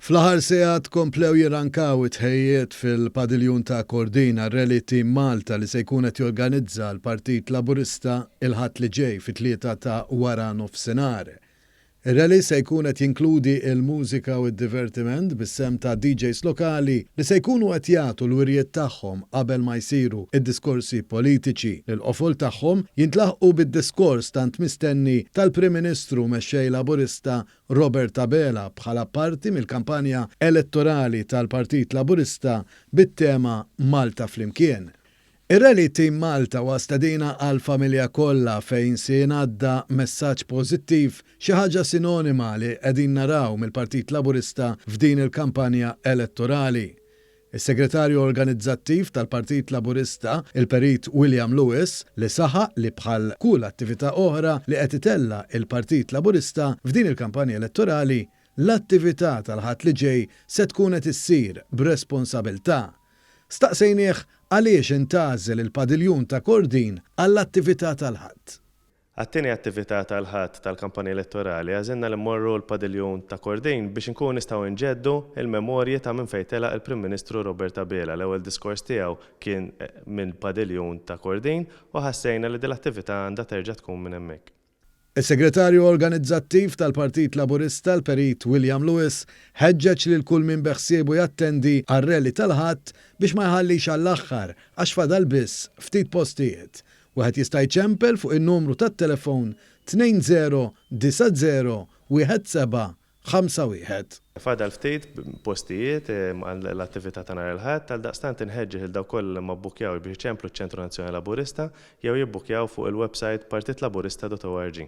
Fl-aħħar sigħat komplew jirrankaw it-tħejjijiet fil-Padiljun ta' Kordin għar-Rally Team Malta li se jkun qed jorganizza l-Partit Laburista il-Ħadd li ġej fit-3 ta' wara nofsinhar. Ir-rally se jkun qed jinkludi l-mużika u d-divertiment bis-sehem ta' DJs lokali li se jkunu qed jagħtu l-wirjiet tagħhom qabel ma jsiru d-diskorsi politiċi li l-qofol tagħhom jintlaħqu bid-diskors tant mistenni tal-Prim Ministru u Mexxej Laburista Robert Abela bħala parti mill-kampanja elettorali tal-Partit Laburista bit-tema Malta Flimkien. Ir-Rally Team Malta huwa stedina għall-familja kollha fejn se jingħadda messaġġ pożittiv, xi ħaġa sinonima li qegħdin naraw mill-Partit Laburista f'din il-kampanja elettorali. Is-Segretarju Organizzattiv tal-Partit Laburista, il-Perit William Lewis, li saħaq li bħal kull attività oħra li qed itella' il-Partit Laburista f'din il-kampanja elettorali, l-attività tal-Ħadd li ġej se tkun qed issir b'responsabilità. Staqsejnieh għaliex intgħażel il-padiljun ta' Kordin għall-attività tal-Ħadd. Għat-tieni attività tal-Ħadd tal-kampanja elettorali għażilna li mmorru l-padiljun ta' Kordin biex inkunu nistgħu nġeddu l-memorji ta' minn fejn telaq il-Prim Ministru Robert Abela. L-ewwel diskors tiegħu kien mill-padiljun ta' Kordin u ħassejna li din l-attività għandha terġa' tkun minn hemmhekk. Is-Segretarju Organizzattiv tal-Partit Laburista, l-Perit William Lewis, ħeġġeġ lil kull min beħsiebu jattendi għar-rally tal-Ħadd biex ma jħallix għall-aħħar għax fadal biss ftit postijiet. Wieħed jista' jċempel fuq in-numru tat-telefon 2090 17 51. Fadal ftit postijiet għall-attività ta' nhar il-Ħadd, għaldaqstant inħeġġeġ lil dawk kollha li ma bbukkjawx biex iċemplu ċ-Ċentru Nazzjonali Laburista jew jibbukkjaw fuq il-websajt partitlaburista.org.